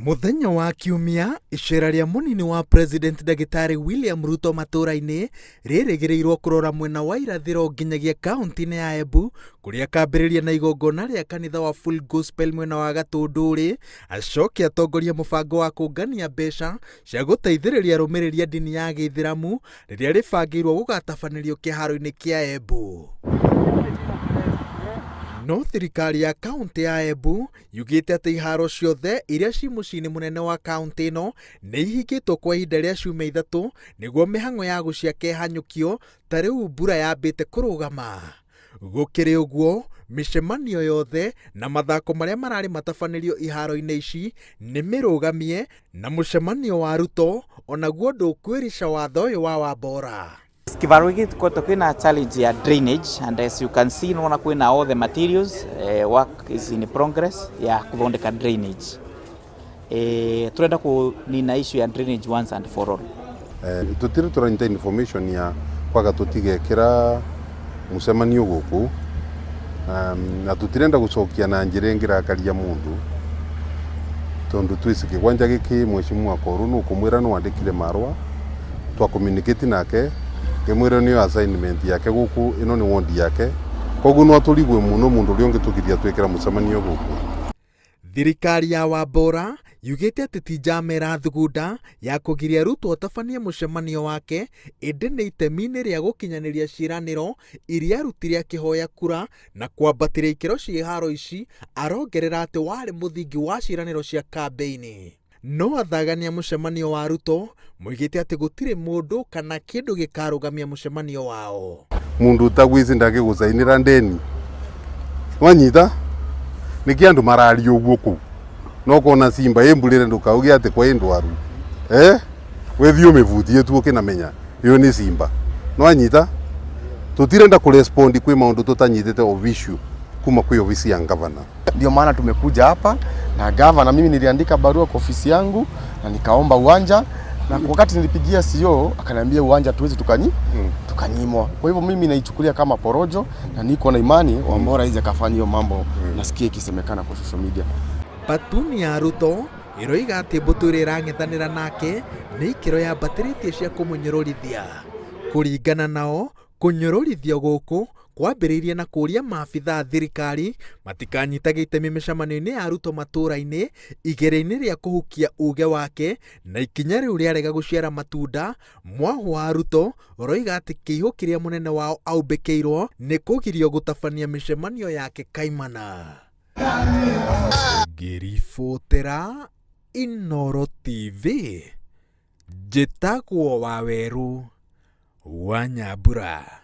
Mũthenya wa Kiumia, icera rĩa mũnini wa President Ndagĩtarĩ William Ruto matũũra-inĩ rĩrĩgĩrĩirwo kũrora mwena wa irathĩro nginyagia kauntĩ-inĩ ya Embu kũrĩa akambĩrĩria na igongona rĩa kanitha wa Full Gospel mwena wa Gatũndũrĩ, acoke atongorie mũbango wa kũngania mbeca cia gũteithĩrĩria arũmĩrĩri a ndini ya Gĩithĩramu rĩrĩa rĩbangĩirwo gũgatabanĩrio kĩharo-inĩ kĩa Embu. No thirikari ya kauntĩ ya Embu yugĩte atĩ iharo ciothe iria ci mũciĩ-inĩ mũnene wa kauntĩ ĩno nĩ ihingĩtwo kwa ihinda rĩa ciumia ithatũ nĩguo mĩhang'o ya gũciaka ĩhanyũkio ta rĩu mbura yambĩte kũrũgama. Gũkĩrĩ ũguo, mĩcemanio yothe na mathako marĩa mararĩ matabanĩrio iharo-inĩ ici nĩ mĩrũgamie na mũcemanio wa Ruto onaguo ndũkwĩrica watho ũyũ wa Wambora. Kĩbaro gĩkĩ tũkoretwo kwĩna challenge ya drainage and as you can see nĩwona kwĩna all the materials, work is in progress ya kũthondeka drainage. Tũrenda kũnina issue ya drainage once and for all. Tutire turanyita information ya kwaga tutigekira mucemanio guku, na tutirenda gucokia na njira ingirakaria mundu, tondu twisi kigwanja giki mheshimiwa Koru nukumwira niwandikire marua twa communicate nake ngimwira niyo assignment yake guku ino ni wondi yake, koguo no turigwe muno mundu uria ungitugiria twikira mucemanio guku. Thirikari ya Wambora yugĩte atĩ ti njama ĩrathugunda ya kũgiria Ruto atabanie mũcemanio wake, ĩndĩ nĩ itemi-inĩ rĩa gũkinyanĩria ciĩranĩro iria arutire akĩhoya kura na kwambatĩria ikĩro cia iharo ici, arongerera atĩ warĩ mũthingi wa ciĩranĩro cia kambĩini. No athagania mũcemanio wa Ruto moigĩte atĩ gũtirĩ mũndũ kana kĩndũ gĩkarũgamia mũcemanio wao. Mundu utagwici ndangigucainira ndeni wanyita niki andu mararia uguo kuu no kona simba imburire ndukauge ati kwa ndwaru wethi umivutie tu ukinamenya iyo ni simba no anyita tutirenda kurespond kwi maundu tutanyitite official kuma kwi ofisi ya governor. Ndio maana tumekuja hapa na gavana. Mimi niliandika barua kwa ofisi yangu na nikaomba uwanja, na wakati nilipigia CEO akaniambia uwanja tuwezi tukanyimwa. Kwa hivyo mimi naichukulia kama porojo na niko na imani Wambora hizi akafanya hiyo mambo nasikia ikisemekana kwa social media. Batuni ya Ruto iroiga atĩ mbũtũ ĩrĩa ĩrang'ethanĩra nake nĩ ikĩro yambatĩrĩtie cia kũmũnyũrũrithia. Kũringana nao, kũnyũrũrithio gũkũ kwambĩrĩirie na kũũria maabitha a thirikari matikanyitage itemi mĩcemanio-inĩ ya Ruto matũũra-inĩ igeria-inĩ rĩa kũhukia uge wake, na ikinya rĩu rĩarega gũciara matunda. Mwahũ wa Ruto ũroiga atĩ kĩihũ kĩrĩa mũnene wao aumbĩkĩirwo nĩ kũgirio gũtabania mĩcemanio yake kaimana. Ngĩribotera Inooro TV, njĩtagwo Wawerũ wa Nyambura.